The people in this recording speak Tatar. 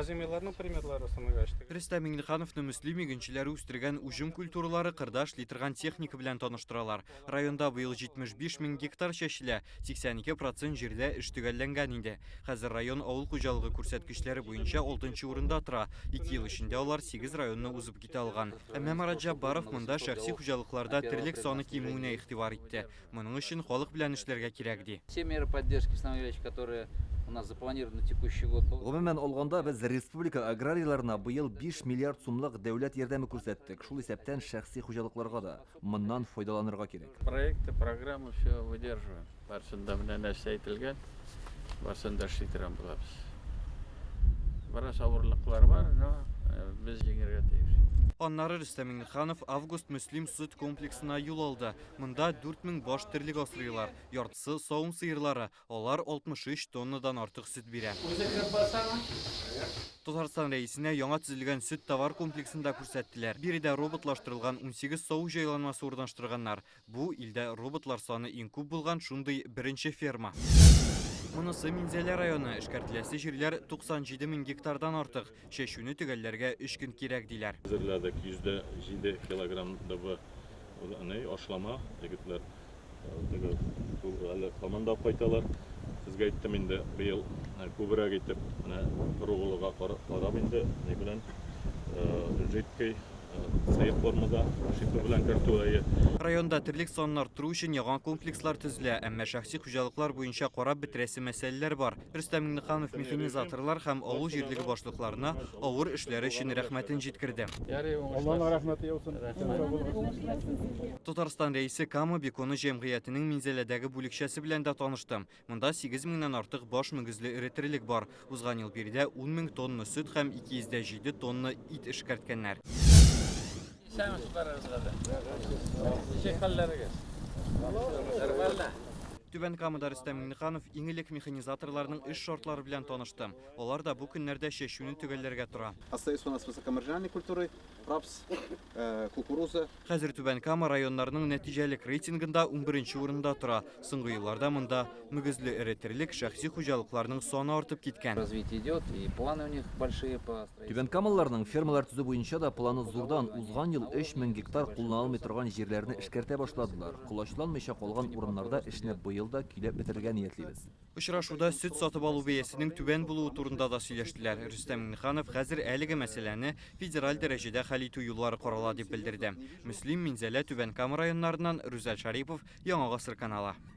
Озимыйларның примерлары сыныгач. Рөстәм Миңнехановны Мөслим игенчеләре үстергән уҗым культуралары кырда эшли торган техника белән таныштыралар. Районда быел 75 мең гектар чәчелә, 82 процент җирдә эш төгәлләнгән инде. Хәзер район авыл хуҗалыгы күрсәткечләре буенча алтынчы урында тора. 2 ел эчендә алар 8 районны узып китә алган. Әмма Марат Җәббаров монда шәхси хуҗалыкларда терлек саны кимүенә игътибар итте. Моның өчен халык белән эшләргә кирәк, ди. Те меры поддержки, Александр Ильич, которые у нас запланированы на текущий год. Гомумән алганда, без республика аграрийларына быел 5 миллиард сумлык дәүләт ярдәме күрсәттек, шул исәптән шәхси хуҗалыкларга да. Моннан файдаланырга кирәк. Проекты, программы все выдерживаем. Барысын да менә нәрсә әйтелгән, барысын да эшли торган булабыз. Бераз авырлыклар бар, но без җиңәргә тиеш. Аннары Рөстәм Миңнеханов Август-Мөслим сөт комплексына юл алды. Монда 4000 баш терлек асрыйлар. Яртысы савым сыерлары, алар 63 тоннадан артык сөт бирә. Үзе кереп барсамы? Татарстан Рәисенә яңа төзелгән сөт-товар комплексын да күрсәттеләр. Биредә роботлаштырылган 18 саву җайланмасы урнаштырганнар. Бу илдә роботлар саны иң күп булган шундый беренче ферма. Монысы Минзәлә районы, эшкәртеләсе җирләр 97 мең гектардан артык. Чәчүне төгәлләргә 3 көн кирәк, диләр. Әзерләдек 107 килограмм ДБ ашлама, егетләр теге әле һаман да кайталар. Сезгә әйттем инде, быел күбрәк итеп менә торгылыга карап инде ни белән жидкий сыек формада шипы белән кертү әйе. Районда терлек санын арттыру өчен яңа комплекслар төзелә, әмма шәхси хуҗалыклар буенча карап бетерәсе мәсьәләләр бар. Рөстәм Миңнеханов механизаторлар һәм авыл җирлеге башлыкларына авыр эшләре өчен рәхмәтен җиткерде. Алланың рәхмәте яусын. Татарстан Рәисе Кама беконы җәмгыятенең Минзәләдәге бүлекчәсе белән дә танышты. Монда 8 меңнән артык баш мөгезле эре терлек бар. Узган ел биредә 10 мең тонна сөт һәм 207 тонна ит эшкәрткәннәр. Исәнмесез барыгызга да. Ничек хәлләрегез? Нормально? Түбән Камада Рөстәм Миңнеханов иң элек механизаторларның эш шартлары белән танышты. Алар да бу көннәрдә чәчүне төгәлләргә тора. Остаются у нас высокомаржинальные культуры, рапс, кукуруза. Хәзер Түбән Кама районнарының нәтиҗәлек рейтингында 11 урында тора. Соңгы елларда монда мөгезле эре терлек шәхси хуҗалыкларның саны артып киткән. Развитие идет, и планы у них большие по строительству. Түбән Камалыларның фермалар төзү буенча да планы зурдан. Узган ел 3000 гектар кулланылмый торган җирләрне эшкәртә башладылар. Колачланмыйча калган урыннарда эшне быел да көйләп бетерергә ниятлибез. Очрашуда сөт сатып алу бәясенең түбән булуы турында да сөйләштеләр. Рөстәм Миңнеханов хәзер әлеге мәсьәләне федераль дәрәҗәдә хәл итү юллары карала дип белдерде. Мөслим, Минзәлә, Түбән Кама районнарыннан Рүзәл Шарипов, Яңа Гасыр каналы.